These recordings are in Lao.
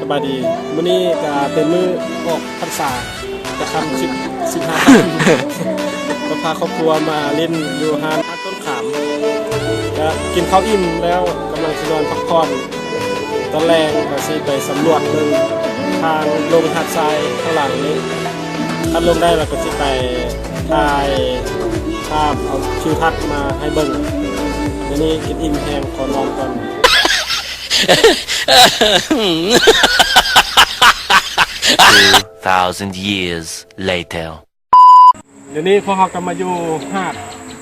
ສະບາຍດີ ມື້ນີ້ກະເປັນມື້ອອກພັນສາ ກະຄ່ຳສິບ ສິບຫ້າ ກະພາຄອບຄົວມາຫຼິ້ນຢູ່ຮ້ານ ຮ້ານຕົ້ນຂາມ ກະກິນເຂົ້າອີ່ມແລ້ວ ກຳລັງຊິນອນພັກຜ່ອນ ຕອນແລງກະຊິໄປສຳຫຼວດເບິ່ງທາງລົງຫາດຊາຍຂ້າງຫຼັງນີ້ ຄັນລົງໄດ້ລະກະຊິໄປຖ່າຍພາບເອົາທິວທັດມາໃຫ້ເບິ່ງ ດຽວນີ້ກິນອີ່ມແຮງ ຂໍນອນກ່ອນ. Two thousand years later. ດຽວນີ້ພວກເຮົາກະມາຢູ່ຫາດ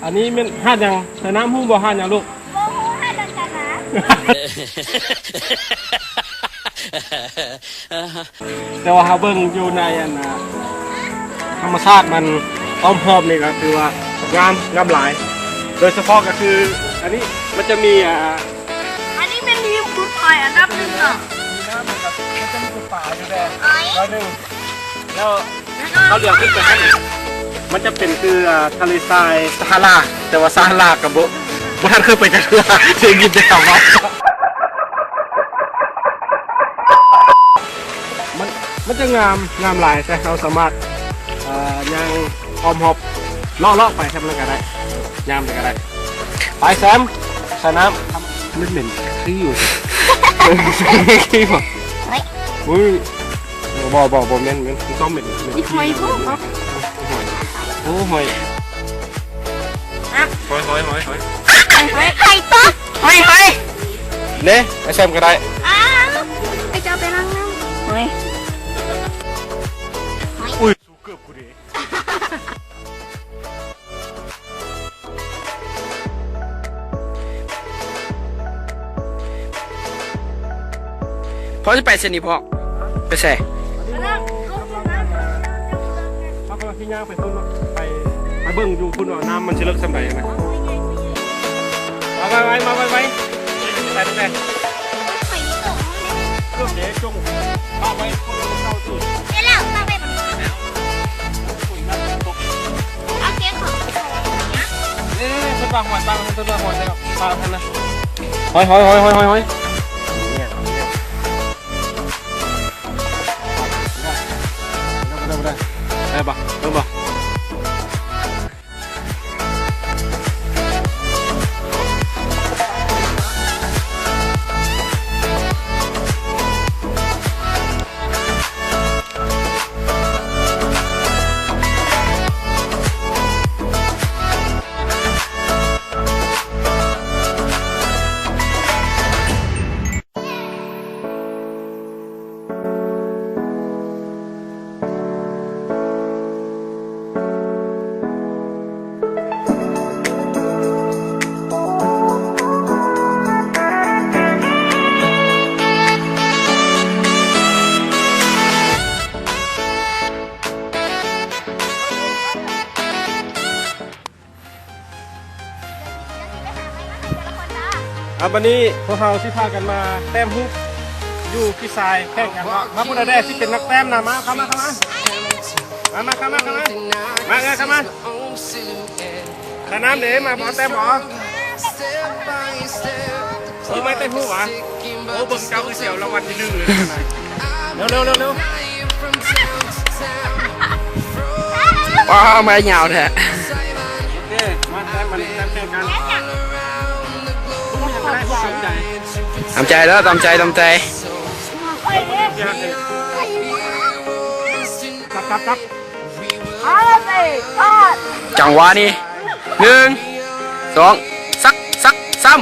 ອັນນີ້ແມ່ນຫາດຫຍັງ? ສາຍນ້ຳຮູ້ບໍ່ ຫາດຫຍັງລູກ? ບໍ່ຮູ້ ຫາດດອນຈານາ. ແຕ່ວ່າເຮົາເບິ່ງຢູ່ໃນອັນນ່າ ທຳມະຊາດມັນອ້ອມຮອບນີ້ກະຖືວ່າງາມ ງາມຫຼາຍ ໂດຍສະເພາະກະຄືອັນນີ້ມັນຈະມີ ອ່າ ອັນນີ້ແມ່ນທີມຂຸດຫອຍອັນດັບໜຶ່ງເນາະ ມີນ້ຳ ມັນກະ ມັນຈະມີປາຢູ່ແດ່ ໜ້ອຍໜຶ່ງ ແລ້ວ ເຮົາຫຼຽວຂຶ້ນໄປທາງນີ້ ມັນຈະເປັນຄື ອ່າ ທະເລຊາຍຊະຫາລາ ແຕ່ວ່າຊະຫາລາກະບໍ່ ບໍ່ທັນເຄີຍໄປຈັກເທື່ອ ໄດ້ຍິນແຕ່ຄຳເວົ້າ ມັນ ມັນຈະງາມ ງາມຫຼາຍ ແຕ່ເຮົາສາມາດ ເອີ ຍ່າງອ້ອມຮອບ ເລາະໆໄປ ທຳນັ້ນກະໄດ້ ຍາມໃດກະໄດ້ ໄປແຊມ ສາຍນ້ຳ ມັນເໝັນຂີ້ຢູ່ ຂີ້ບໍ່? ເຮີ້ຍ ບໍ່ ບໍ່ ບໍ່ແມ່ນ ແມ່ນ ມັນຕ້ອງເໝັນ ເໝັນ ມີຫອຍພ້ອມເນາະ ຫອຍ ໂອ້ ຫອຍ ຫອຍ ຫອຍ ຫອຍ ຫອຍ ຫອຍ ຫອຍ ຫອຍ ຫອຍ ຫອຍ ຫອຍ ເດ້ ໄອ້ແຊມກະໄດ້ ອ້າວ ໄອ້ເຈົ້າໄປລ້າງນ້ຳ ຫອຍ ຫອຍ ອຸ້ຍ ເກີບກູເດ້ ພໍ່ຊິໄປໃສນີ້ພໍ່? ໄປໃສ? ເຮົາກຳລັງຊິຍ່າງໄປພຸ້ນເນາະ ໄປ ໄປເບິ່ງຢູ່ພຸ້ນວ່ານ້ຳມັນຊິເລິກສ່ຳໃດນະ ມາໄວໆ ມາໄວໆ ໄປແຕ່ ເກືອບເດ້ ຈົ່ງປະໄວ້ຄົນເກົ່າ ເອີ ແລ້ວປະໄວ້ ເອົາເກງຂອງ ນີ້ໆໆ ເພິ່ນວ່າຫອຍ ປາ ເພິ່ນວ່າຫອຍແລ້ວ ປາຫັ້ນນະ ຫອຍ ຫອຍ ຫອຍ ຫອຍ ຫອຍ ຫອຍ ໄດ້ບໍ່? ເບິ່ງບໍ່? ອ່າ ບາດນີ້ພວກເຮົາຊິພາກັນມາແຕ້ມຮູບຢູ່ຂີ້ຊາຍແຂກຫຍັງເນາະ ມາຜູ້ໃດແດ່ຊິເປັນນັກແຕ້ມນະ ມາ ເຂົ້າມາ ເຂົ້າມາ ມາ ມາ ເຂົ້າມາ ເຂົ້າມາ ມາເອີຍ ເຂົ້າມາ ສາຍນ້ຳເດ້ ມາບໍ່ແຕ້ມບໍ່? ເອີ ມາແຕ້ມຮູບຫວາ? ໂອ້ ເບິ່ງເຈົ້າຄືຊິເອົາລາງວັນທີໜຶ່ງເລີຍ ເລັວໆໆໆ ວ້າວ ມາຍາວແທ້ ໂອເຄ ມາແຕ້ມ ມາແຕ້ມແຂ່ງກັນ ຕາມໃຈເດີ ຕາມໃຈ ຕາມໃຈ ຈັບ ຈັບ ຈັບ ຈັງຫວະນີ້ ໜຶ່ງ ສອງ ສັກ ສັກ ສາມ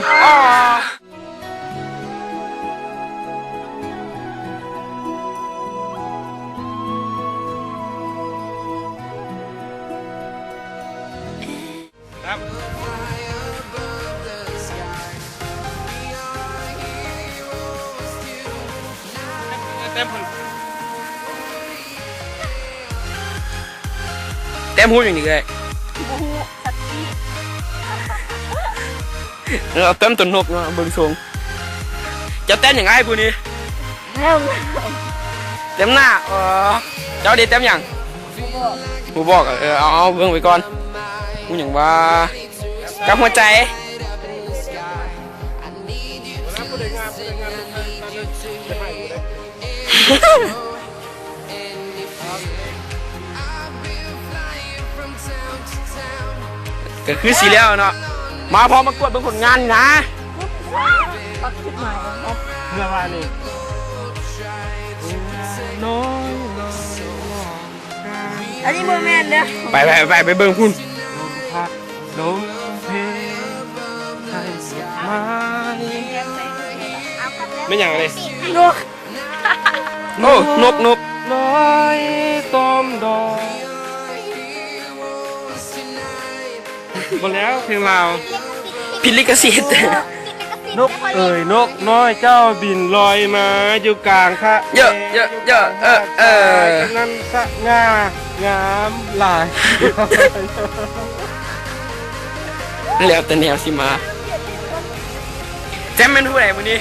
ແຕ້ມຮູບຫຍັງນີ້ເອີຍ? ບໍ່ຮູ້ ສັກກີ້ ເອີ ເອົາແຕ້ມຕົວນົກເນາະ ເບິ່ງຊົງ ເຈົ້າແຕ້ມຫຍັງອ້າຍຜູ້ນີ້? ແຕ້ມ ແຕ້ມໜ້າ ອໍ ເຈົ້າເດແຕ້ມຫຍັງ? ຜູ້ບອກ ຜູ້ບອກ ເອີ ເອົາ ເອົາເບິ່ງໄປກ່ອນ ຮູ້ຫຍັງວ່າ ກັບຫົວໃຈ ຜູ້ໃດງາມ ຜູ້ໃດງາມ ເປັນໃຜ ຜູ້ໃດ ເອີ ກໍຄືຊິແລ້ວເນາະ ມາ ພໍມາກວດເບິ່ງຜົນງານນີ້ນະ. ເມື່ອວານນີ້ ອັນນີ້ບໍ່ແມ່ນເດີ້. ໄປ ໄປ ໄປ ໄປເບິ່ງພຸ້ນ. ແມ່ນຫຍັງອັນນີ້? ນົກ. ໂອ້ ນົກ ນົກ ນ້ອຍຕ້ອມດອກ. ບໍ່ແລ້ວ ເພງລາວ ຜິດລິຂະສິດ. ນົກເອີຍ ນົກນ້ອຍເຈົ້າບິນລອຍມາຢູ່ກາງຄະແນ ເອີ ເອີ ເອີ ເອີ ນັ້ນສະຫງ່າງາມຫຼາຍ. ແລ້ວແຕ່ແນວຊິມາ. ແຈມແມ່ນຜູ້ໃດມື້ນີ້?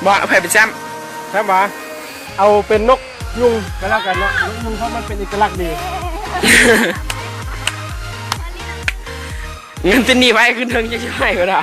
ວ່າໃຜເປັນແຊມ? ແຊມຫວາ? ເອົາເປັນນົກຍຸງກໍແລ້ວກັນເນາະ ນົກຍຸງເພາະມັນເປັນເອກະລັກດີ. ເງິນຕິດໜີ້ໄວ້ຂຶ້ນເທິງ ຈະຊິໃຫ້ບໍ່ດາ?